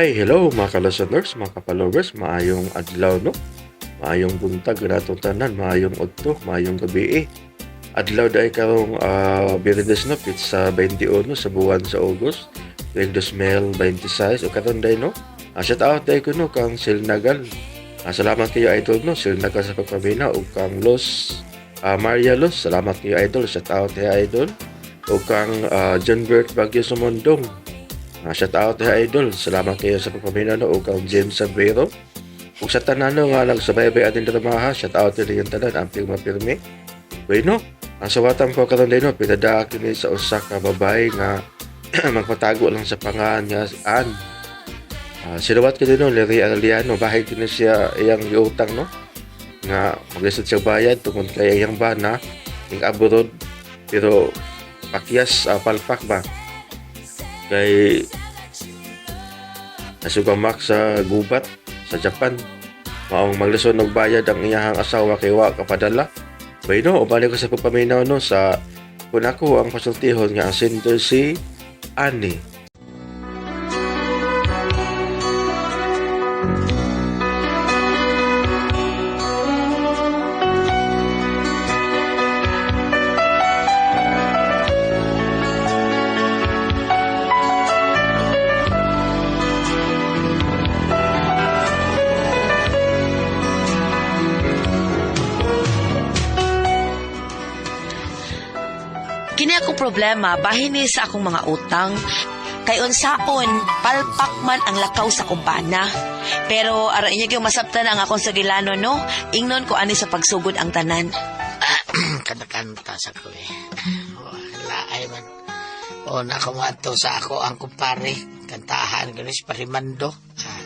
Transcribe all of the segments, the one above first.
Okay, hello mga ka-listeners, mga ka-followers, maayong adlaw, no? Maayong buntag natong tanan, maayong udto, maayong gabi eh. Adlaw dahil karong Biyernes, no, pitsa 21 sa buwan sa August, 2026 o karon day, no. Shout out day ko, no, kang Silnagal. Salamat kayo, idol, no, Silnagal sa pagpamina ug kang Los Maria Los, salamat kayo, idol, shout out hey idol. Ug kang John Bert Bagyo Sumondong. Shout out hey idol, salamat kayo sa pagpamina, no, ug kang James Sabrero. Ug sa tanan, no, nga nagsubaybay ating dramaha, shout out din yung tanan, amping mapirmi. Bueno, ang sawatan ko karon din, no, pinada kini sa usa ka babae nga magpatago lang sa pangalan nga Ann. Sinuwat ko din, no, Larry Arellano, bahig kini siya iyang giutang, no, nga maglisod siya bayad tungod kay iyang bana ing abroad pero pakyas, palpak ba kay nasugamak sa gubat sa Japan, maong maglisod og bayad ang iyahang asawa kay wa kapadala. Bueno, ubali ko sa pagpaminaw, no, sa kung ako ang pasultihon nga ang sender si Annie. Kini akong problema bahin ni sa akong mga utang. Kay unsaon, palpak man ang lakaw sa kumpana. Pero aron inyo gyud masabtan ang akong sugilano, no? Ingnon ko ani sa pagsugod ang tanan. Kanta-kanta sa ko eh. Wala ay man. O nakamuadto sa ako ang kumpare. Kantahan ko ni si Parimando.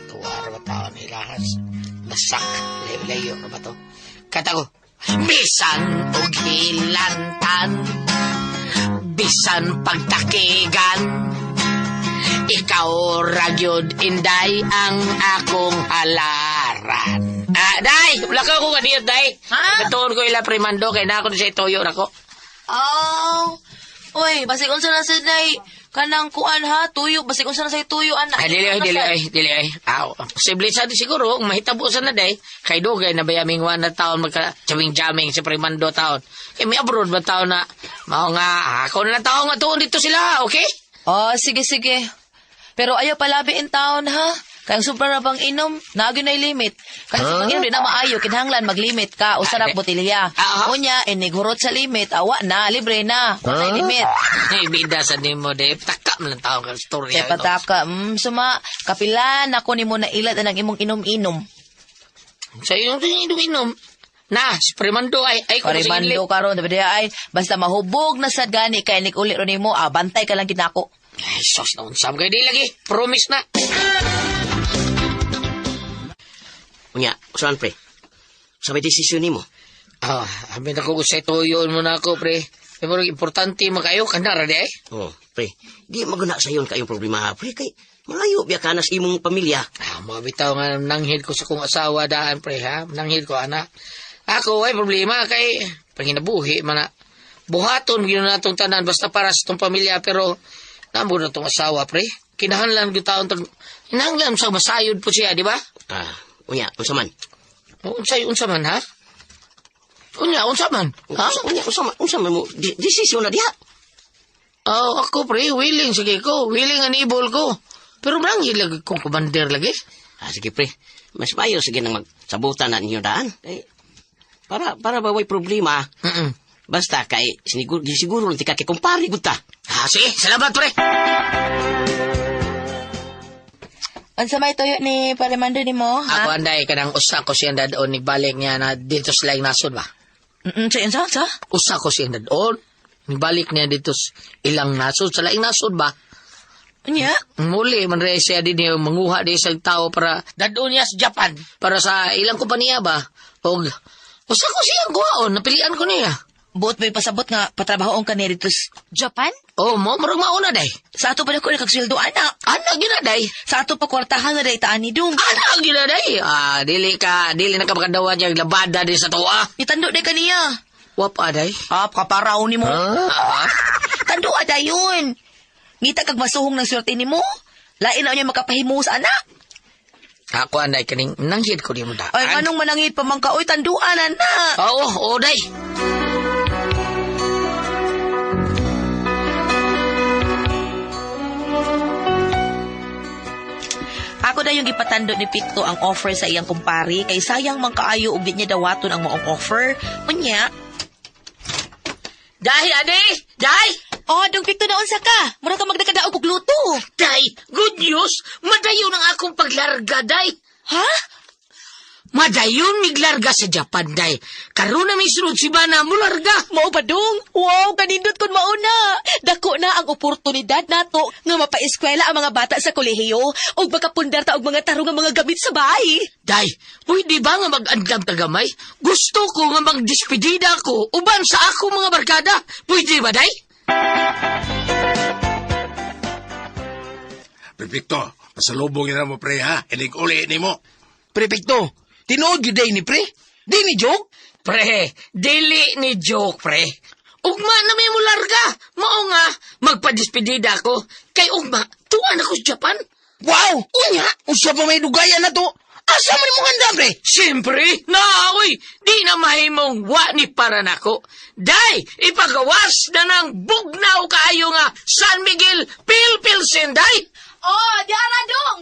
Tuwa ra ba tao ni Lahas? Lasak. Layo-layo ra ba to? Kanta ko. Bisan og hilantan, bisan pagtakigan, ikaw ra gyud, inday, ang akong halaran. Day! Wala ka ko kaniyot, day. Ha? Katuon ko ila Primando, kay na ako sa itoyo na ko. Oh. Uy, basig unsa na sad nay kanang kuan ha, tuyo, basig unsa na say tuyo ana. Ay, dili ay, dili ay, dili ay. Aw, posible sa di siguro, kung mahitabo sa na day, kay dugay na bayaming na taon magka jaming-jaming sa Primando taon. Kay may abroad ba taon na, mao nga, ako na lang taon nga tuon dito sila, okay? Oh, sige sige. Pero ayaw palabi in town ha. Kay ang sobra ra bang inom, naagi na limit. Kasi huh? Pag inom di na maayo, kinahanglan maglimit ka usa ra botelya. Unya inig hurot sa limit, awa na, libre na. Wala limit. Ay, bida sa nimo, de. Pataka man lang taon ka storya. Kaya pataka, suma, kapilan ako nimo na ilad ang imong inom-inom. Sa iyong inom-inom. Na, si Primando ay, ay, kung Parimando karon, diba ay, basta mahubog na sad gani kay nig uli ro nimo, bantay ka lang kinako. Ay, sos na unsam kay di lagi. Promise na. Unya, usahan pre. Sa may desisyon nimo. Amin ako sa tuyon mo na ako, pre. Pero importante makayo ka na, di ay. Oh, pre. Di maguna sa iyon kayong problema, pre. Kay malayo biya ka na sa imong pamilya. Mga bitaw nga nanghid ko sa kong asawa daan, pre, ha? Nanghid ko, ana. Ako, ay problema kay panginabuhi man na. Buhaton gyud na natong tanan basta para sa tong pamilya pero namo na tong asawa, pre. Kinahanglan gyud taon tag kinahanglan sa masayod po siya, di ba? Unya, unsa man? Unsay unsa man, ha? Unya, unsa man? Ha? Unya, unsa man mo desisyon na diha? Oh, ako pre, willing sige ko, willing and able ko. Pero mananghid lagi kong commander lagi. Sige pre, mas mayo sige nang magsabutan na ninyo daan. Eh, para ba way problema? Basta kay siniguro, siguro lang tika kay kumpare gud ta. Sige, salamat pre. Unsa may tuyo ni Parimando nimo, ha? Ako anday kanang usa ko siyang dadon nigbalik niya na dito sa laing nasod ba. Sa unsa sa? Usa ko siyang dadon nigbalik niya dito sa ilang nasod sa laing nasod ba. Unya? Muli man re siya din niya manguha di sa tao para dadon niya sa Japan para sa ilang kompanya ba. Og usa ko siyang kuhaon, napilian ko niya. Buot may pasabot nga patrabahoon ka ni dito sa Japan? Oh, mo murag mauna day. Sa ato pa na ko nakagsweldo ana. Ana gyud na day. Sa ato pa kwartahan na day taan ni Dung. Ana gyud na day. Dili ka dili na ka makadawa niya labada di sa tuwa. Itando day kaniya. Wa pa day. Kaparaw nimo. Ah. Tando dayon. Ngita kag masuhong ng swerte nimo. Lain na niya makapahimo sa anak. Ako anay kaning nanghid ko nimo daan. Ay, anong manangit pa man ka? Uy, tanduan na na. Oo, oo, day. Ako na yung gipatando ni Picto ang offer sa iyang kumpare kay sayang man kaayo ug di niya dawaton ang maong offer. Unya, Day, ade! Day! oh, dong Picto na unsa ka? Mura ka magdakadaog og luto. Day! Good news! Madayon ang akong paglarga, day! Ha? Madayon miglarga sa Japan, day. Karon na may sunod si Bana, mularga! Mao ba dong? Wow, kanindot kun mauna. Dako na ang oportunidad nato nga mapaeskwela ang mga bata sa kolehiyo ug makapundar ta og mga tarong nga mga gamit sa bahay. Day, pwede ba nga mag-andam ka gamay? Gusto ko nga magdispedida ko uban sa ako mga barkada. Pwede ba, day? Perfecto. Pasalubong na mo, pre, ha? Inig uli ni mo. Prepekto, tinuod gyud day ni pre. Di ni joke. Pre, dili ni joke, pre. Ugma na may mularga. Mao nga, magpadispedida ako. Kay ugma, tuwan ako sa Japan. Wow! Unya, unsa pa may dugayan na to? Asa man imong handa pre? Siyempre, naaoy, di na mahimong wa ni para nako. Day, ipagawas na ng bugnaw kaayo nga San Miguel Pilpilsen, day! Oh, di ara dong.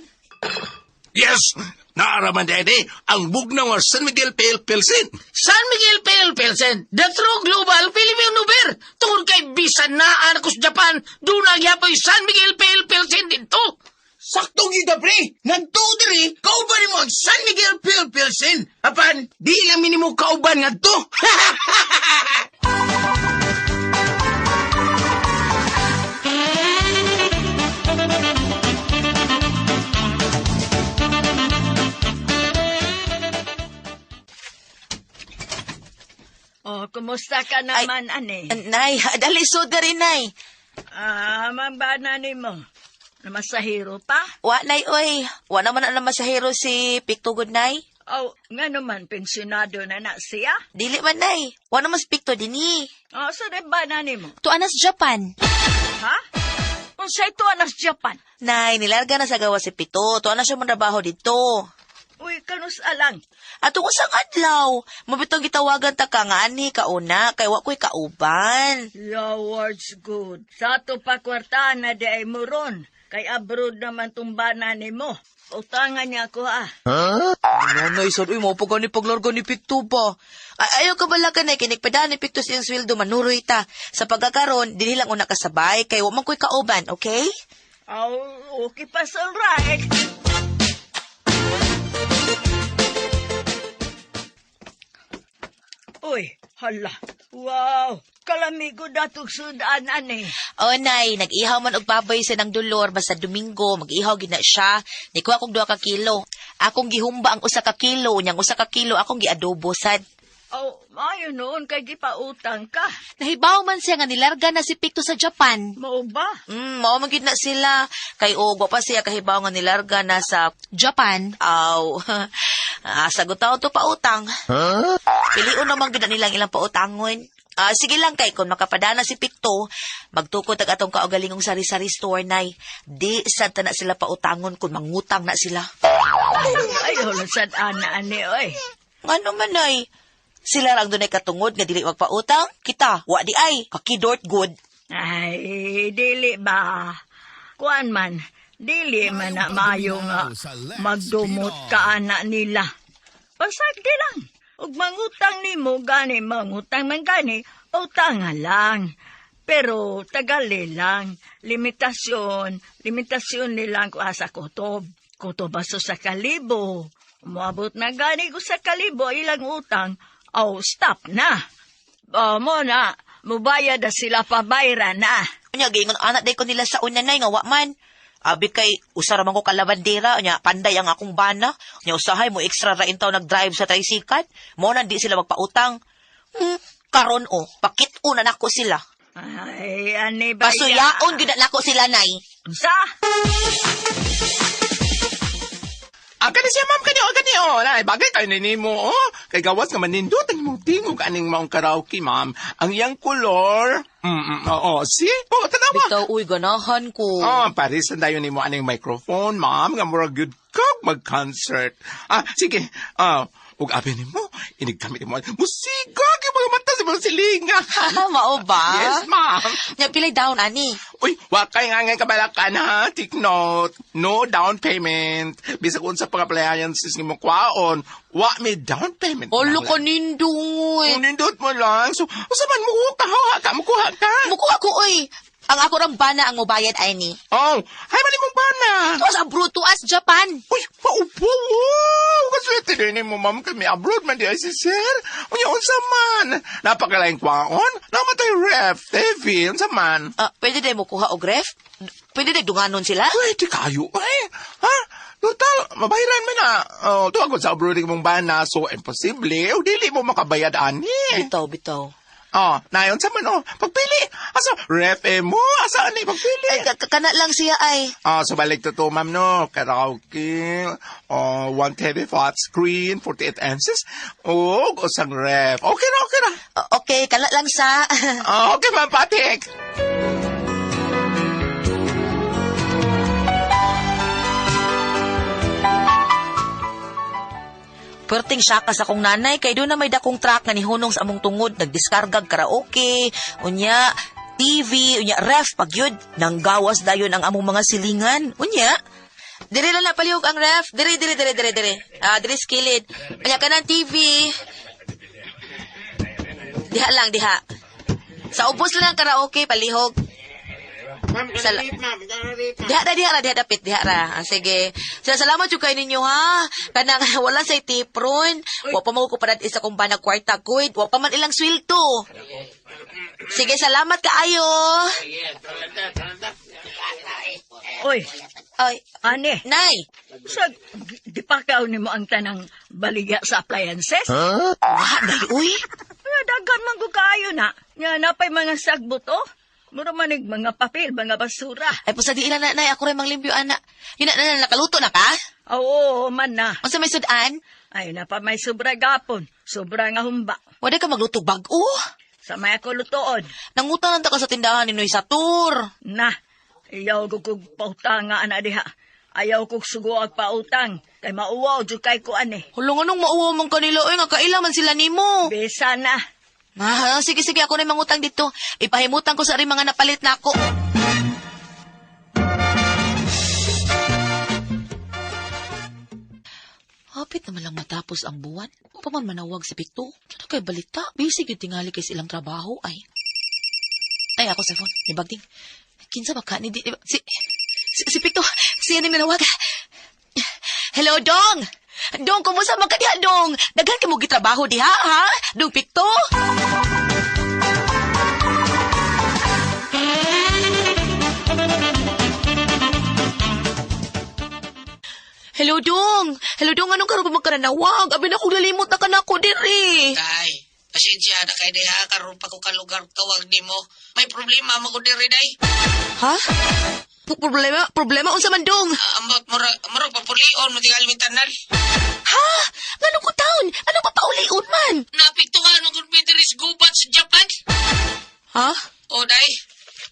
Yes! Naaraman din ang bugnaw nga San Miguel Pale Pilsen. San Miguel Pilpilsen, the true global Filipino beer. Tungod kay bisan na ako sa Japan, doon ang yapoy San Miguel Pilpilsen dito. Sakto gyud ka pre. Nagtuo diri, kauban nimo ang San Miguel Pale Pilsen. Apan, di lang minimo kauban ngadto. Oh, kumusta ka naman, ane? Nay, dali sud rin nay. Ah, mambana nimo. Namasahiro pa? Wa nay oy, wa naman na masahero si Picto gud nay. Oh, nga naman, pensionado na na siya. Dili man nay. Wa naman si Picto dinhi. Oh, so na ba na nimo? Tuan na sa Japan. Ha? Unsay tuwa na sa Japan? Nay, nilarga na sa gawa si Pito. Tuan na siya manrabaho dito. Uy, kanus alang. Atong usang adlaw, mabitong gitawagan ta ka nga ani kauna kay wa ko'y kauban. Your words good. Sa ato pa kwartahan na di ay moron. Kay abroad naman tong bana nimo. Utangan niya ako ha. Nanay, sad uy, mo pa gani paglarga ni Picto ba? Ay, ayaw ka bala ka na, kinikpadaan ni Picto sa iyang sweldo, manuroy ta. Sa pagkakaron, dinhi lang una kasabay, kay wa man ko'y kauban, okay? Oh, okay pa sa right. Uy, hala. Wow, kalamigo datog sudan ani. O nay, nag-ihaw man og baboy sa nang dolor basta Domingo, mag-ihaw gid na siya. Nikuha kog 2 ka kilo. Akong gihumba ang 1 ka kilo, unyang 1 ka kilo akong giadobo sad. Oh, maayo noon kay gipautang ka. Nahibaw man siya nga nilarga na si Picto sa Japan. Mao ba? Mao man gyud na sila. Kay og wa pa siya kahibaw nga nilarga na sa Japan. Aw. Ah, sagot to pautang. Huh? Piliun naman gyud na nilang ilang pautangon. Ah, sige lang kay kung makapadana si Picto, magtukod ag atong kaugalingong sari-sari store nay. Di sad ta na sila pautangon kung mangutang na sila. Ayaw lang sad ana ani oy. Ngano man ay? Sila rang dunay katungod nga dili magpautang. Kita, wa di ay, kakidort good. Ay, dili ba? Kuan man, dili man na maayo nga magdumot ka ana nila. Pasagdi lang. Ug mangutang nimo gani, mangutang man gani, utanga lang. Pero tagali lang. Limitasyon, limitasyon nilang kuha sa kutob. Kutob aso sa kalibo. Umuabot na gani ko sa kalibo ilang utang, aw stop na. O mo na, mubayad na sila pabayra na. Unya giingon anak day ko nila sa una nay nga wa man. Abi kay usa ra man ko kalabandera unya panday ang akong bana. Unya usahay mo extra ra intaw nag-drive sa tricycle. Mo na di sila magpautang. Karon o, pakit-o na nako sila. Ay, ani ba? Pasuyaon gyud na nako sila nay. Unsa? Ah, kani siya, ma'am, kani, oh, kani, oh. Nay, bagay kayo ni mo, oh. Kay gawas nga manindot ang imong tingog aning maong karaoke, ma'am. Ang iyang kolor, oo, see? Oh, tanawa. Bitaw uy ganahan ko. Oh, parisan dayon nimo aning microphone, ma'am, nga murag gyud kag mag-concert. Ah, sige. Ah, ug abi nimo, inig gamit mo. Musika kay mga mata sa mga silinga. Mao ba? Yes, ma'am. Nya pilay down ani. Uy, wa kay nga ngay kabalakan ha. Take note. No down payment. Bisag unsa pang appliances nimo kwaon, wa may down payment. Olo ko nindot. Nindot mo lang. So, usa man mo ka ha ka mo kuha ka. Mukuha ko oy. Ang ako rang bana ang mobayad ani. Oh, hay man imong bana. Tuas abroad, tuas Japan. Uy, maupo. Wow, kaswerte din mo, ma'am, kami abroad man di ay si sir. Unya, unsa man. Napakalaing kwaon. Namatay ref, TV, unsa man. Ah, pwede day mo kuha og ref? Pwede day dunganon sila? Pwede kayo, eh. Ha? Total, mabayaran man na. Oh, tuwag ko sa abroad mong bana, so imposible. O dili mo makabayad ani. Bitaw, bitaw. Oh, nayon sa man, oh. Pagpili. Asa, ref eh mo. Asa ani, pagpili. Ay, kana lang siya ay. Ah, so balik to to, ma'am, no? Karaoke, oh, 1 TV flat screen, 48 inches, oh, usang ref. Okay na, okay na. Okay, kana lang sa. Ah, okay, ma'am, Patik. Perting siya ka sa kong nanay kay doon na may dakong truck nga nihunong sa among tungod nagdiskargag karaoke, unya TV, unya ref pag yun nanggawas dayon ang among mga silingan. Unya Dire lang na palihog ang ref. Dire dire dire dire dire. Ah, dire sa kilid. Unya kanang TV. Diha lang diha. Sa ubos lang ang karaoke palihog. Diha ra diha ra diha dapit diha ra. Ah, sige. So, salamat jud kay ninyo ha. Kanang wala say tipron. Wa pa mo ko parad isa kong banag kwarta kuid. Wa pa man ilang sweldo. Sige, salamat kaayo. Oy, Ay, ane, nay. sa di pa ka nimo ang tanang baligya sa appliances? Wa day uy. Nga daghan man ko kaayo na. Nga napay mga sagbot oh. Mura manig mga papel, mga basura. Ay pusa di ila na nay ako ray manglimpyo ana. Yun na, na, nakaluto na ka? Oo, man na. Unsa may sudan? Ay, napa may sobra gapon. Sobra nga humba. Wala ka magluto bag-o. Sa may ako lutoon. Nangutang lang ta ka sa tindahan ni Noy Satur. Na, ayaw ko kog pautanga ana diha. Ayaw kog sugo ag pautang. Kay mauwaw jud kay ko ani. Hulong anong mauwaw man kanila oy nga kaila man sila nimo. Bisa na. Ah, sige, sige, ako na yung mangutang dito. Ipahimutan ko sa rin mga napalit na ako. Hapit naman lang matapos ang buwan. O pa man manawag si Picto. Ano kay balita? Busy gyud tingali kay sa ilang trabaho ay. Ay, ako sa phone. May bagding. Kinsa ba ka? Ni, di, si, si, si Picto. Siya ni manawag. Hello, Dong! Dong, kumusta man ka diha, Dong? Daghan ka mo gitrabaho diha, ha? Dong Picto? Hello, Dong. Hello, Dong. Anong karon pa magkaranawag? Abi na kong nalimot na ka na ako diri. Day, pasensya na kay diha karon pa ko kalugar tawag nimo. May problema mo ko diri day. Ha? Problema? Problema? Unsa man, Dong? Ambot murag murag papulion mo tingali mi tanan. Ha? Ngano ko taon? Ano pa paulion man? Naapektuhan mo kun mi diri sa gubat sa Japan. Ha? O day,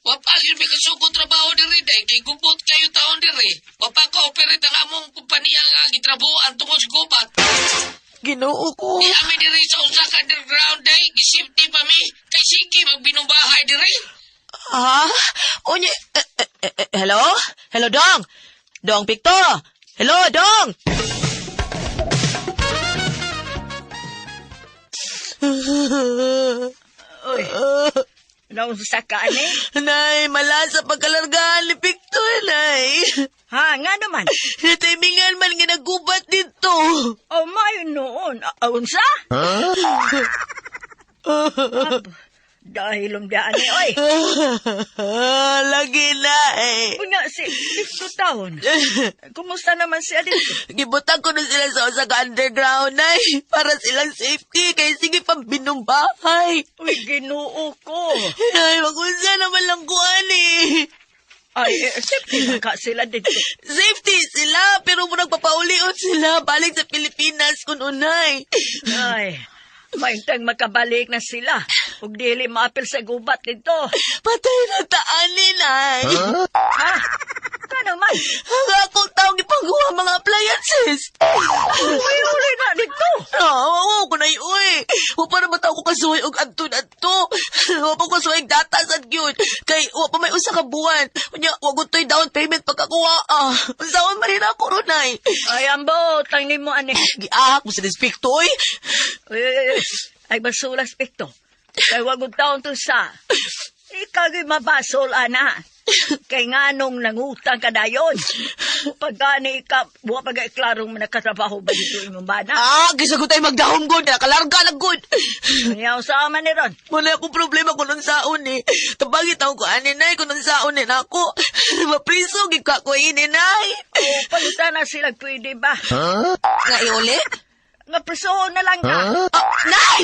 wa pa gyud mi kasugod trabaho diri day kay gubot kayo taon diri. Wa pa ka operate ang among kompanya nga gitrabahoan tungod sa gubat. Ginoo ko. Di ami diri sa usa ka underground day, gisafety pa mi kay sige magbinubahay diri. Ha? Unya, hello? Hello, Dong? Dong Picto? Hello, Dong? Oy, naunsa ka ani? Nay, malasa pagkalargaan ni Picto, Nay. Ha, nga naman. Nataimingan man nga nagubat dito. Oh, mayo noon. Unsa? Ab, dahil umdaan ni oy. Lagi na eh. Unya si Picto taon. Kumusta naman siya dito? Gibutang ko na sila sa usa ka underground, Nay. Para silang safety. Kaya sige pang binumbahay. Uy, Ginoo ko. Nay, mag-unsa naman lang ko, ani. Ay, safety man ka sila dito. Safety sila, pero murag papaulion sila balik sa Pilipinas kun unay. Ay, maintang makabalik na sila. Ug dili maapil sa gubat dito. Patay na taani, Nay. Ha? Nga naman. Ang akong taong ipangguha mga appliances. Uy, uli na dito. Ah, oo, ko na uy. Wa pa naman tao ko kasuhay og adto-adto. Wa pa ko kasuhay og data sa gyud. Kay wa pa may usa ka buwan. Unya, wa gud to'y down payment pagkakuha ah. Unsaon man rin ako runay. Ay, ambot, ang nimo ani. Giahak mo sa respecto oy. Uy, uy, uy. Ay, basulas pekto. Kay wag og taon to sa. Ikaw gyud mabasol, ana. Kay nganong nangutang ka dayon. Pagkani ka, wa pa gay klarong nakatrabaho ba dito imong bana. Ah, gisagot ay magdahom gud, nakalarga na gud. Yaw sa man ni ron. Wala akong problema kung unsaon eh. Tabagi taon ko ani nay kung unsaon ni nako. Mapriso gid ka ko ini nay. O, palitan na sila pwede ba? Nga iuli? Nga presohon na lang ka. Ah, nay!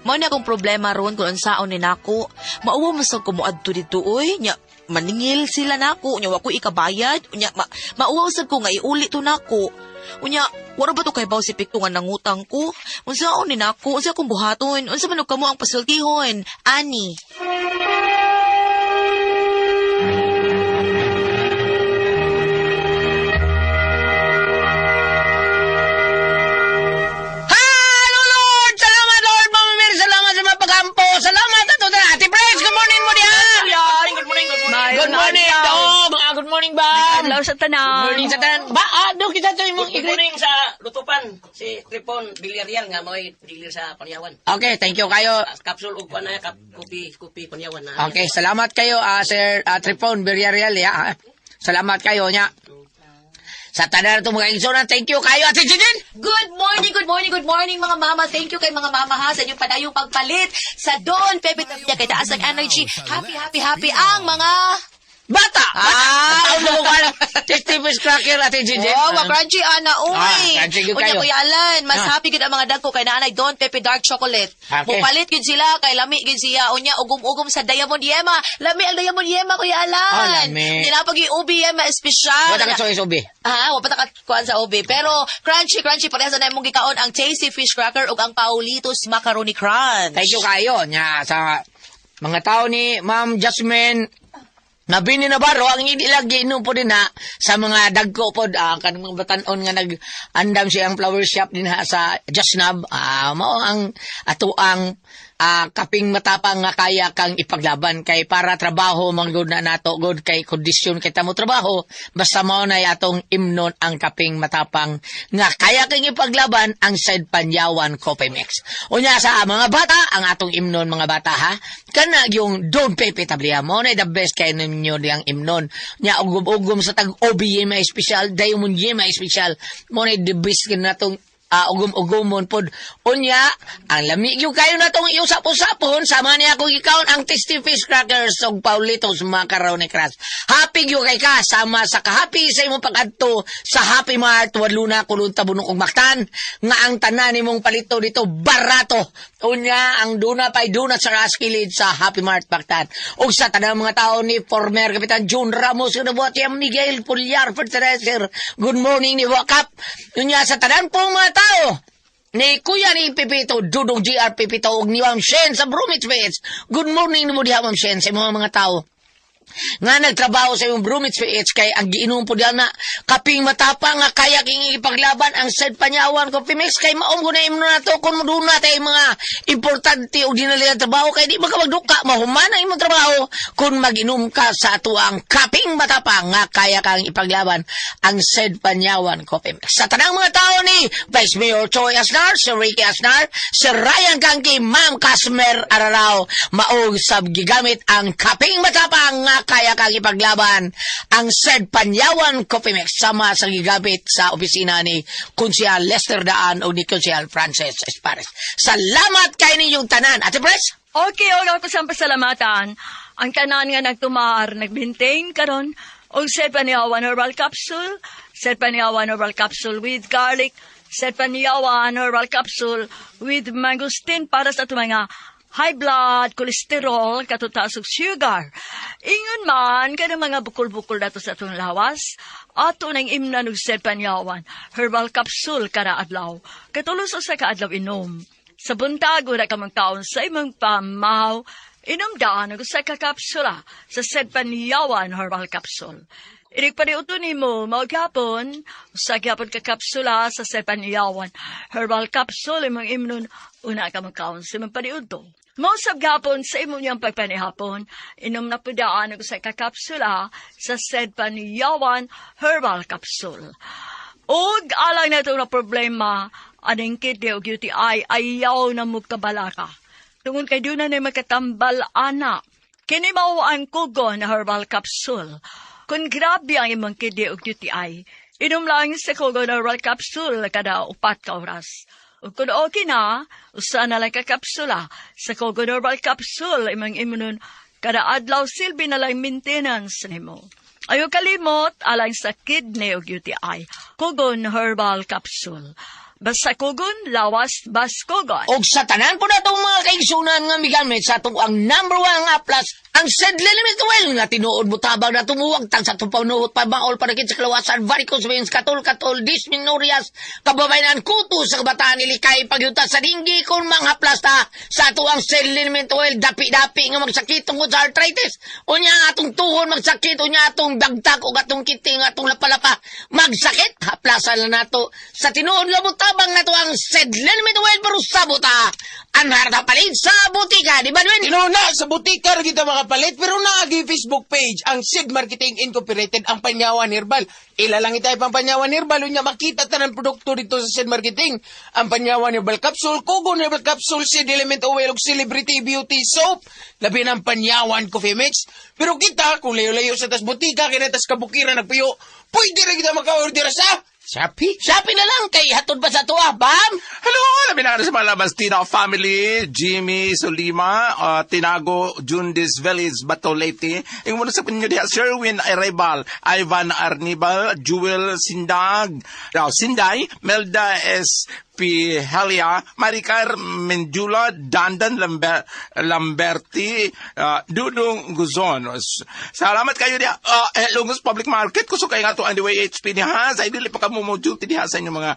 Mao na akong problema ron kung unsaon ni nako. Mauwa man sad ko moadto didto oy. Nya maningil sila nako, nya wa ko ikabayad. Nya mauwaw sad ko nga iuli to nako. Unya, wala ba to kay baw si Pikto nga nangutang ko? Unsaon ni nako? Unsa akong buhaton? Unsa man og kamo ang pasultihon? Ani. Hello, Lord! Salamat, Lord! Mama Mary, salamat sa mga pagampo. Salamat ato na. Ate Pres, good morning mo diha! Good morning, good morning. Good morning, dog! Good morning, bam! Adlaw sa tanan. Good morning sa tanan. Ba, dog, kita to imong Good igre. morning sa Lutupan, si Tripon Villarreal nga mao'y dealer sa Panyawan. Okay, thank you kayo. Capsule og kuan na kap kopi kopi Panyawan na. Okay, salamat kayo, Sir Tripon Villarreal. Ya. Salamat kayo niya. Sa tanan itong mga igsoon, thank you kayo. Ate Jijin! Good morning, good morning, good morning mga mama. Thank you kay mga mama ha sa inyong padayong pagpalit sa Don Pepe Tapia kay taas ang energy. Happy, happy, happy ang mga Bata! Bata! Ah! Ano ko Tasty fish cracker, Ate Jijin. Wow, oh, crunchy ana oy. Ah, crunchy gyud Unya kayo. Kuya Alan, mas Ah. happy gud ang mga dagko kay naanay Don Pepe Dark Chocolate. Okay. Mupalit gyud sila kay lami gyud siya. Unya ugom-ugom sa Diamond Yema. Lami ang Diamond Yema Kuya Alan. Oh, lami. Dinapag yung ubi Yema espesyal. Wala ka sa ubi. Ah, wa pa ta kuan sa ubi. Pero crunchy, crunchy parehas na imong gikaon ang Tasty Fish Cracker ug ang Paulitos Macaroni Crunch. Thank you kayo nya sa mga tao ni Ma'am Jasmine Nabini Navarro ang ilang giinom po din ha sa mga dagko pod kanang mga batan-on nga nag-andam siya ang flower shop din ha sa Jasnab mao ang ato ang kaping matapang nga kaya kang ipaglaban kay para trabaho man gud na nato gud kay kondisyon kay tamo trabaho basta mao na atong imnon ang kaping matapang nga kaya kang ipaglaban ang Said Panyawan Coffee Mix. Unya sa mga bata ang atong imnon mga bata ha kana yung Don Pepe Tablia mo na the best kay ninyo diyang imnon nya ugom-ugom sa tag OBM may espesyal Diamond Y may espesyal mo na the best kay natong ugom-ugomon pod. Unya, ang lami yung kayo na tong iusap-usapon, sama niya akong ikaon ang Tasty Fish Crackers og Paulitos Macaroni Crush. Happy gyud kay ka, sama sa kahappy sa imong pag-adto sa Happy Mart, Waluna, Kulon, Tabunok ug Mactan, nga ang tanan nimong palito dito barato. Unya, ang duna pa'y duna sa raskilid sa Happy Mart Mactan. Ug sa tanang mga tao ni former Kapitan June Ramos, nabuhat niya Miguel Pulyar Fertilizer. Good morning ni Wakap. Unya, sa tanan pong mga tao ni Kuya ni Pipito, Dudong GR Pipito, ug ni Ma'am Shen sa Brumich Page. Good morning mo diha Ma'am Shen sa mga tao nga nagtrabaho sa imong Brumich PH kay ang giinom po diyan na kaping matapang nga kaya king ipaglaban ang Said Panyawan Coffee Mix kay maom ko na imno na to kung duna tay mga importante o dinali ang trabaho kay di ba ka magduka mahuman ang imong trabaho kung mag-inom ka sa ato ang kaping matapang nga kaya kang ipaglaban ang Said Panyawan Coffee Mix. Sa tanang mga tao ni Vice Mayor Choi Asnar, Sir Ricky Asnar, Sir Ryan Kangki, Ma'am Casmer Ararao, maog sab gigamit ang kaping matapang nga kaya kang ipaglaban ang Said Panyawan Coffee Mix sama sa gigamit sa opisina ni Konsehal Lester Daan o ni Konsehal Francis Espares. Salamat kay ninyong tanan. Ate Pres? Okay, og ako sa pasalamatan. Ang tanan nga nagtumar, nag-maintain karon og Said Panyawan herbal capsule, Said Panyawan herbal capsule with garlic, Said Panyawan herbal capsule with mangosteen para sa atong mga high blood, cholesterol, katutaas ug sugar. Ingon man kanang mga bukol-bukol dato sa atong lawas, ato nang imnan og Said Panyawan herbal capsule kada adlaw. Katulos usa ka adlaw inom. Sa buntag, ura ka magkaon sa imong pamaw, inom daan og usa ka kapsula sa Sedpanyawan Herbal Capsule. Inig paniuto nimo mao gyapon, usa gyapon ka kapsula sa Sedpanyawan Herbal Capsule imong imnon una ka magkaon sa imong paniudto. Mao sab gapon sa imong niyang pagpanihapon, inom na pud daan og usa ka kapsula sa Sedpanyawan Herbal Capsule. Og alang na na problema, aning kidney o UTI, ayaw na mo kabalaka. Tungod kay doon na makatambal ana. Kini mao ang Kugon Herbal Capsule. Kung grabe ang imong kidney o UTI, inom lang sa Kugon Herbal Capsule kada 4 ka oras. Ug kung okay na, usa na lang ka kapsula sa Kugon Herbal Capsule imong imnon kada adlaw, silbi na lang maintenance nimo. Ayaw kalimot alang sa kidney o UTI. Kugon Herbal Capsule. Basta kugon, lawas, bas kugon. Og sa tanan po natong mga kaigsunan nga migamit sa atong ang number one nga plus, ang Sed Limit Oil nga tinuod mo tabang na tumuwag tang sa atong panuhot, pabaol panakit sa kalawasan, varicose veins, katol-katol, dysmenorrheas, kababayanan, kuto sa kabataan, ilikay, pagyuta sa dinggi. Kung mga plasta sa ato ang Sed Limit Oil, dapi-dapi nga magsakit tungod sa arthritis, unya ang atong tuhon magsakit, unya atong dagdag o atong kiting, atong lapalapa magsakit, haplasan lang nato sa tinuod nga butabang nato ang Sed Limit Oil. Pero sabot ha, anhar na palit sa butika, di ba, Dwayne? Tinuod na, sa butika ra kita makapalit, pero naagi Facebook page ang Sid Marketing Incorporated, ang Panyawan Herbal. Ila lang itay pang Panyawan Herbal, unya makita tanan produkto dito sa Sid Marketing. Ang Panyawan Herbal Capsule, Kugon Herbal Capsule, Sid Element Oil ug Celebrity Beauty Soap. Labi ng Panyawan Coffee Mix. Pero kita, kung layo-layo sa tas butika, kinatas kabukiran nagpuyo, pwede rin kita maka-order sa Shopee. Shopee na lang kay hatod pa sa tuwa, bam. Hello! Labi na sa mga Labastina family, Jimmy Solima, Tinago, Jundis Village, Batolete. Yung muna sa pinyo diha, Sherwin Arrebal, Ivan Arnibal, Jewel Sindag, Sinday, Melda S. P. Helia, Maricar Mendula, Dandan Lamberti, Dudong Guzon. Salamat kayo diha. Lungos Public Market, kusog kayo nga to ang DYHP niya. Sa dili pa kamo mo duty diha sa inyong mga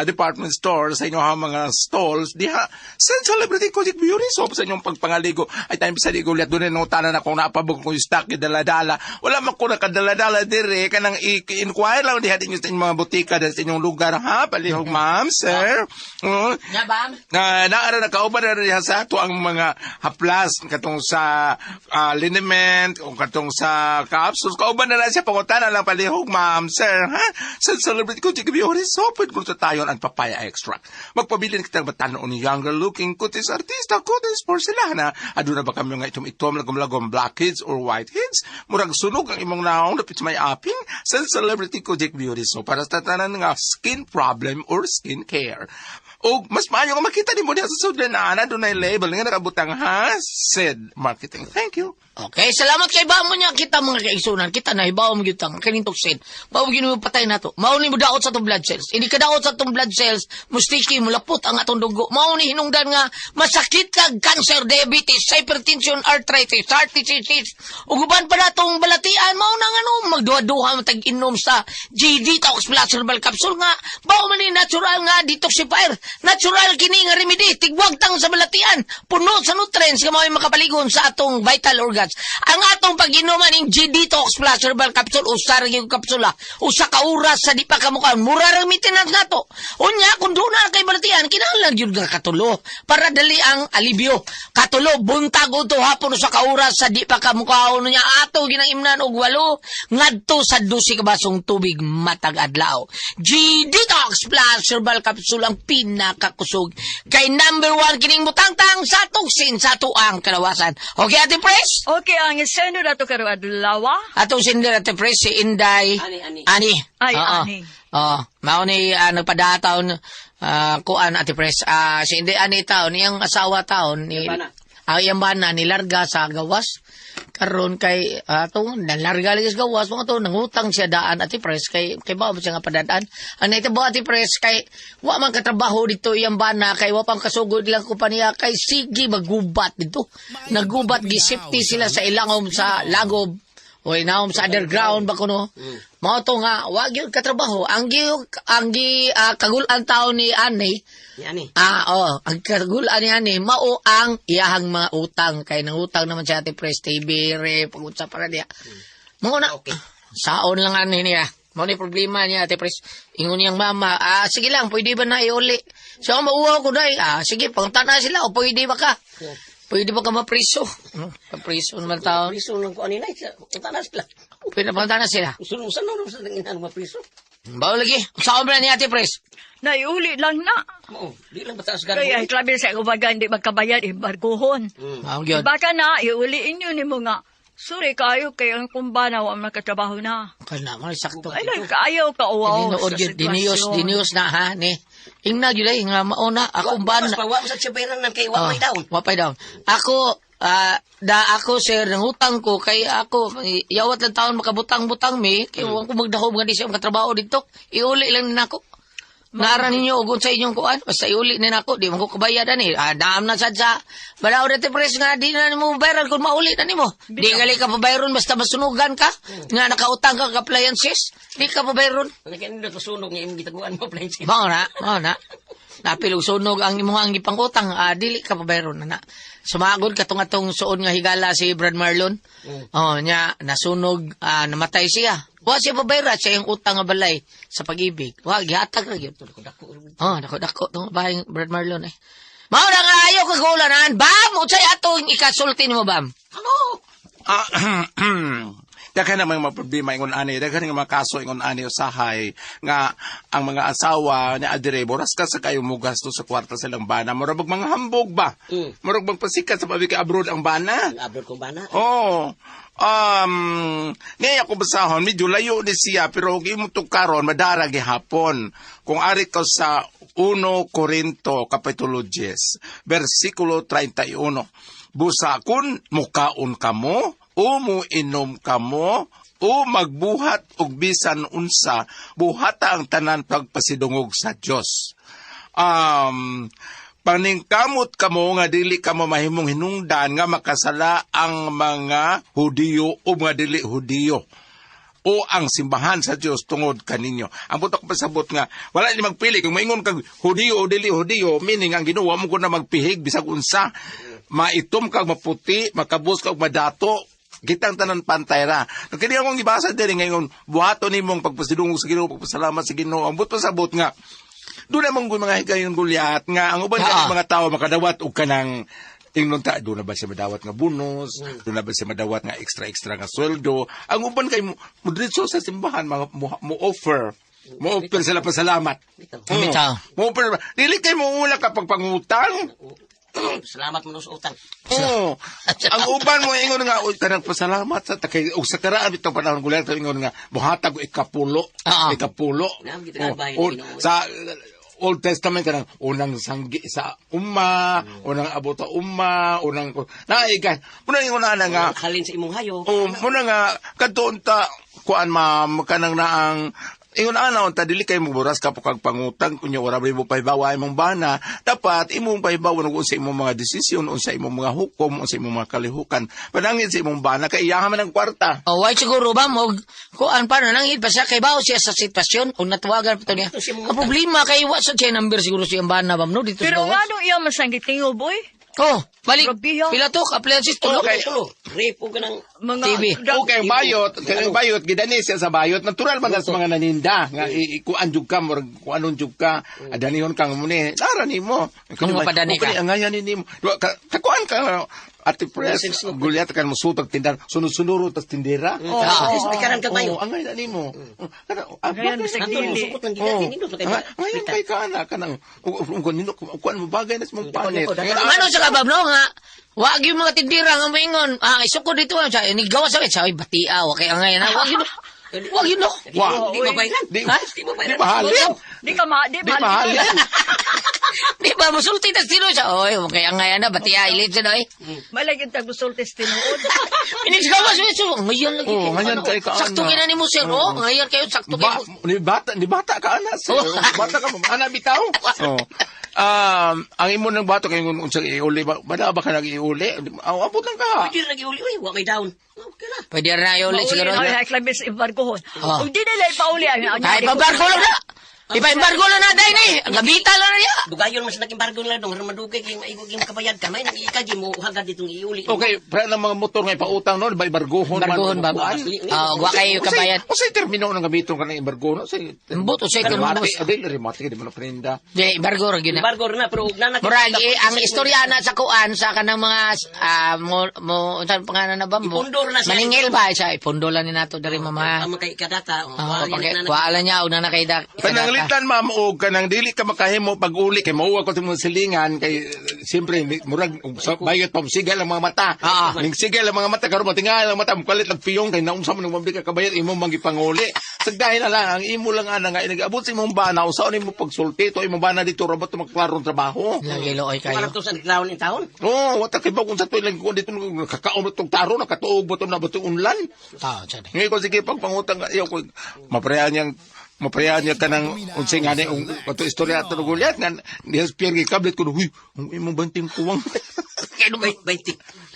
department store, sa inyong mga stalls diha. Sa Celebrity Kojic Beauty Soap sa inyong pagpangaligo. Ay time sa ligo liat doon nung tanan akong napabog ko yung stock dala-dala. Wala man ko nakadala-dala dire kanang i-inquire lang diha dinyo sa inyong mga butika sa inyong lugar ha. Palihog, ma'am, sir. Nga, bam. Na naara na kauban na diha sa ato ang mga haplas katong sa liniment o katong sa capsules, kauban na lang siya. Pangutana lang palihog, ma'am, sir, ha, sa Celebrity ko Beauty Soap with glutathione and papaya extract. Magpabilin kitang batanon ni younger looking kutis artista kutis porcelana. Aduna ba kami nga itom-itom, lagom-lagom, blackheads or whiteheads, murag sunog ang imong naong dapit sa may aping? Sa Celebrity Kojic Beauty Soap para sa tanan nga skin problem or skin care. O mas maayo nga makita nimo diha sa sudlanan, dunay label nga nakabutang ha, Sid Marketing. Thank you. Okay, salamat kay Bamo niya. Kita mga kaigsunan, kita na hibaw mo gyud tang kaning toxin. Mao gyud mo patay nato. Mao ni mo daot sa atong blood cells. Hindi ka daot sa atong blood cells, mustiki mo lapot ang atong dugo. Mao ni hinungdan nga masakit kag cancer, diabetes, hypertension, arthritis, heart disease. Ug uban pa natong balatian, mao na nga no magduha-duha man tag inom sa G Detox Plus Herbal Capsule nga bao man ni natural nga detoxifier. Natural kini nga remedy, tigwagtang sa balatian, puno sa nutrients nga mao'y makapaligon sa atong vital organs. Ang atong pag-inuman ning G Detox Plus Herbal Capsule, usa ra gyud kapsula, 1 ka oras sa di pa kamukaon, mura ra maintenance nato. Unya kung doon na kay balatian, kinahanglan gyud nga katulo para dali ang alibyo. Katulo buntag o hapon, 1 ka oras sa di pa kamukaon, unya ato ginaimnan og 8 ngadto sa 12 ka basong tubig matag adlaw. G Detox Plus Herbal Capsule ang pinakakusog kay number one kining mutangtang sa toxin sa atuang kalawasan. Okay, Ate Pres? Okay, ang sender nato karong adlaw. Atong sender, Ate Pres, si Inday. Ani, ani. Ani. Ay, Oo. ani. Oo. Mao ni nagpadataon kuan, Ate Pres. Si Inday ani taon iyang asawa taon ni Iyang bana. Ang iyang bana nilarga sa gawas. Karon kay atong nalarga lagi sa gawas mga to, nangutang siya daan, Ate Pres, kay ba siya nga padadaan. Ang naitabo, Ate Pres, kay wa man katrabaho dito iyang bana kay wa pang kasugod ilang kompanya kay sige magubat dito. Nagubat, gi safety sila sa ilangom sa lagob. Oy, naom sa underground ba kuno. Mao to nga wa gyud katrabaho. Ang gi ang gi kagulan taon ni ani. Ni ani. Oh, ang kagulan ni ani mao ang iyahang mga utang kay nangutang naman siya Ate Pres TV re pag-unsa para niya. Mao na. Okay. Saon lang ani niya. Mao ni problema niya Ate Pres. Ingon niyang mama, sige lang, pwede ba na iuli? So mauwaw ko dai. Sige, pangtana sila o pwede ba ka? Pwede ba ka mapriso? Mapriso naman taon. Priso lang ko ani na. Utana sila. Pwede pangtana sila. Usan na sa nang mapriso. Bawo lagi. Saan ba ni Ate Pres? Naiuli lang na. Mao, di lang bataas gan. Kaya klabi sa ubaga hindi magkabayad, embargohon. Mao gyud. Baka na, iuli inyo ni mo nga. Sorry kayo kay ang kumbana wa man nakatrabaho na. Kana mo sakto. Ay lang kaayo ka uwaw Tinuod sa gyud diniyos sitwasyon. diniyos na ha ni. Ingna gyud ay nga mao na ako ban. Mas pa wa sa siya nang kay wa may down. Wa pay down. Ako da ako sir nangutang ko kay ako yawat lang taon makabutang-butang mi kay wa ko magdahom nga di siya makatrabaho dito. Iuli lang nako. Nara ninyo og sa inyong kuan basta iuli ni nako di man ko kabayad ani. Naam na sad sa balaod Ate Pres nga di na nimo bayaran kung mauli na nimo. Di gali ka pabayron basta masunugan ka nga nakautang ka og appliances, di ka pabayron. Ano kay nindot masunog nga imong gitaguan mo appliances. Mao na, mao na. Napil og sunog ang imong ang gipangutang, dili ka pabayron na na. Sumagod katong atong suod nga higala si Brad Marlon. Oh, nya nasunog, namatay siya. Wa siya pabayra siya yung utang nga balay sa Pag-IBIG. Wa gihatag ra gyud. Oh, dako dako tong bahay Brad Marlon eh. Mao na nga ayo kagulanan. Bam, unsay atong ikasulti nimo bam? Ano? Daghan namang mga problema ingon ani, daghan nga mga kaso ingon ani usahay nga ang mga asawa ni adire boras ka sa kayo mo gasto sa kwarta sa ilang bana, murag bag mga hambog ba? Murag bag pasikat sa pabiki abroad ang bana. Ang abroad kong bana. Oh. Niya ako basahon, medyo layo ni siya, pero og imo karon madara gihapon. Kung ari ka sa 1 Corinto kapitulo 10, versikulo 31. Busa kun mukaon kamo, o muinom kamo, o magbuhat og bisan unsa, buhata ang tanan pagpasidungog sa Dios. Paningkamot kamo nga dili kamo mahimong hinungdan nga makasala ang mga Hudiyo o mga dili Hudiyo o ang simbahan sa Dios tungod kaninyo. Ang butok pasabot nga wala ni magpili kung maingon kag Hudiyo o dili Hudiyo, meaning ang Ginoo mo ko na magpihig bisag unsa, maitom kag maputi, makabos kag madato, kitang tanan pantay ra. No, kini akong gibasa diri ngayon, buhaton nimong pagpasidungog sa Ginoo, pagpasalamat sa Ginoo. Ang buot pasabot nga doon namang mga higayon gulyat nga ang uban kanang mga tawo makadawat og kanang ingnon ta doon na ba siya madawat nga bonus, doon na ba siya madawat nga extra nga sweldo. Ang uban kay mo diretso sa simbahan mga mo offer. Mo offer sila pasalamat. Bitaw. Mo offer. Dili kay mo ula kapag pangutang. Salamat mo sa utang. Oo. Ang uban mo ingon nga uy kanang pasalamat sa takay og sa karaan bitong panahon gulyat ingon nga mohatag og ikapulo. Ikapulo. Naam, gito na bahin, Oh, Ginoo. sa Old Testament kanang unang sanggi sa umma, unang abot sa umma, unang naigan. Muna ingon na nga Halin sa imong hayop. Oh, muna nga kadtuon ta kuan ma'am kanang naang ingon ana unta dili kay mo buras ka kag pangutang kunya ora ba mo pahibawa imong bana, dapat imong pahibawa ug unsa imong mga desisyon, unsa imong mga hukom, unsa imong mga kalihukan panangin sa imong bana kay iyaha man ang kwarta. Oh, why siguro ba mo kuan pa na nangit pa siya kay bawo siya sa sitwasyon o natuwagan pa to niya. Ang problema kay wa sa siya number siguro siya ang bana bam no dito Pero sa gawas. nga nung iya masangitingo, boy. Oh, balik. Grabe, ah. Pila to appliances tulo. Okay. Tulo. Repo ka ng Mga TV. Okay, bayot, kay bayot gidani siya sa bayot. Natural man na sa mga naninda nga ikuan jud ka, murag kuanon jud ka, adanihon kang muni. Nara nimo. Kung mapadani ka. Kung angayan nimo. Kakuan ka Ate Pres, gulyat ka mo sutag tindar, sunod-sunod tas tindera. Oh, karan ka mayo. Oh, angay na nimo. Ngayon, bisag Anton, dili. musukot ng gigatin nindot kay Ngayon kay ka na kanang kung nino kuan mo bagay na sa mong panit. Ano sa kabab no nga wag yung mga tindira nga moingon. Isukod dito sa ni gawas sa sa batia wa kay angay na. Wag yun. Wag yun no. Wa. Di mabayran. Di, Ha? Di mabayran. di mahalin. Di ka ma, di Di mahalin. Di ba musulti tas tino siya. Oy, wa kay angay na batia ilit sa oy. Malagin tag musultis tinuod. Inig gawas so ngayon lagi. Oh, ngayon kay ka, Sakto ana. kina nimo sir. Oh, ngayon kayo sakto Ba, kayo. ni bata ka ana sir. Oh. Bata ka ana bitaw. Oh. Ang imo ng bato kay kung unsa iuli ba, bada ba ka nag-iuli? Aw, abot lang ka. Pwede rin nag-iuli, uy, wa may down. Okay na. Pwede na iuli Mauli siguro. na ay klabis embargohon. Ah. Ug di nila ipauli ay. Ay, pambargo lang na. Ipa-embargo lang na, dahil na eh. Ang gabita lang na niya. Dugayon man sa nag-embargo nila dong, aron madugay kay maigo gyud makabayad ka, may nang iikagi mo hagad ditong iuli. Okay, pre ng mga motor nga ipautang no, ba ibargohon Embargohon ba? Ah, wa kayo kabayad. Unsay termino nang gamiton ka ng embargo no? Unsay Ambot, unsay termino? Remate, adil remate di mo na prenda. Di, embargo ra gyud na. Embargo na pero ug nana Murag, eh, ang istorya na sa kuan sa kanang mga mo mo unsa ang pangalan na ba mo? Ipundor na siya. Maningil ba siya? Ipundo lang ni nato diri mama. Ang kay kadata. Oh, Oh, pag wala niya una na kay da. Pananglitan ma'am og kanang dili ka makahimo pag uli kay mauwa ko timong silingan kay siyempre murag sa bayot pa sigal ang mga mata. Ah. Ning sigal ang mga mata karon matingal ang mata mukalit lag piyong kay naunsa man nang ka kabayad imo mangipanguli. Sagdahin na lang ang imo lang ana nga inigabot sa imong bana usaon nimo pagsulti to imong bana dito ra ba to makaklarong trabaho. Lagi looy kayo. Kayo. to sa naglaon in taon. Oh, wata kay ba kung sa tuig lang ko dito kakaon tong taro nakatuog ba to na ba to unlan. Tao, siya. Ngayon ko sige pag pangutang ayaw ko maparehan niya kanang unsay nga ni ung ato istorya ato gulyat nga ni Pierre gikablit ko huy ang imong banting kuwang. 20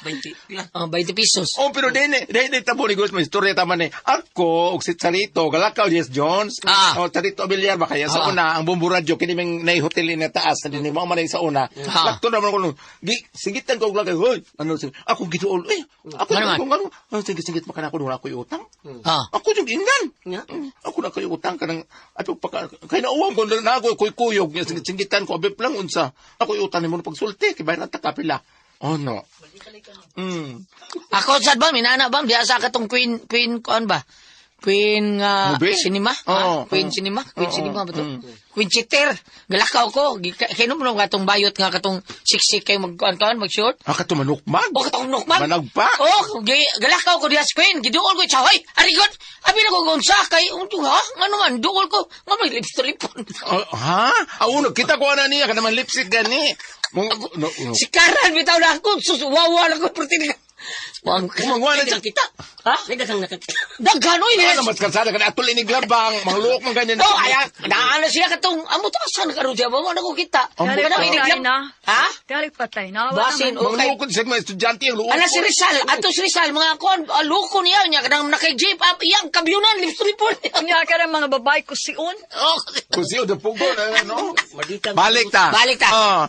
20 pila. Oh, 20 pesos. Oh, pero din din tabo ni Gus may istorya tama ni ako og si Charito galakaw yes Jones. Ah. Oh, Charito Abiliar ba kaya sa Ah. una ang Bombo Radyo kini ming nay hotel ni taas na dinhi mao man ay sa una. Ah. Lakto naman ko nung gi singitan ko og lagay hoy ano sige ako giduol eh ako Ano man? kung ano ano sige singit pa kana ko wala ko utang. Ah. Ako yung ingnan. Nga. Ako na kayo utang ka ng ato pa kay nauwang ko na ako koy kuyog nga singitan ko abip lang unsa. Ako utang nimo na pagsulti kay bayan ta kapila. Oh no. Mm. Ako sad ba minana ba diya sa katong Queen Queen kuan ba? Queen Movie? Cinema? Oo, Ah, Queen oo. Cinema? Queen Oo, Cinema ba to? mm. Queen Cheater. Galakaw ko. Kainom mo nga katong bayot nga katong siksik kayo magkuan kuan mag-short. Ah, kato manukmag. O katong nukman. Managpa. Oh, galakaw ko diya sa Queen. Giduol ko siya. Hoy, arigon. Abi na ko gunsa kay unto ha? Ngano man duol ko. Nga may lipstripon. Oh, ha? Ah, uno, kita ko ana niya ka naman lipstick gani. Mong no, no. Si Karan bitaw na ako. Sus, wawa na ko perti Wang Kumangwa na Daghang kita. Ha? May daghang nakakita. Daghan oy. Ano mas kalsada ka na atol ini glabang, mangluok man ganyan. Oh, ay, naan na siya katong amo to asan karon siya ba na ko kita. Amo Kanang ka. iniglab- na. Ha? Dali patay na. Wala Basin man. o kay Mangluok sa mga estudyante ang luok. Ala si Rizal, ato si Rizal mga kon, loko niya niya kanang nakay-jeep up iyang kabyunan lipstripon. Unya ka ng mga babae ko siun. Oh. Kung siyo dapugo na no. Madikang Balik ta. Balik ta. Oh,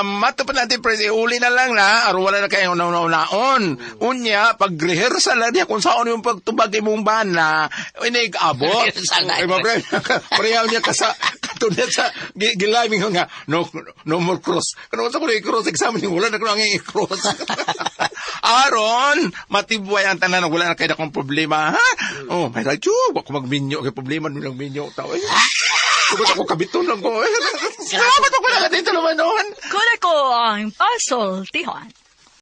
mato pa natin pres, uli na lang na, aron wala na kayong una-unaon. Unya, pag-rehearsal na niya kung saan yung pagtubag imong bana, inig abot. Rehearsal na. Ay, mapre, pareho niya kasa, katulad sa giliming ko nga, no, no more cross. Kano sa ko cross exam, wala na ko ang i-cross. Aron, matibway ang tanan, wala na kayo akong problema, ha? Oh, may radyo, wag ko magminyo, kay problema nung nagminyo. Tao, eh. Tugod ako, kabiton lang ko. Salamat ako na dito naman noon. Kuna ko ang pasultihan.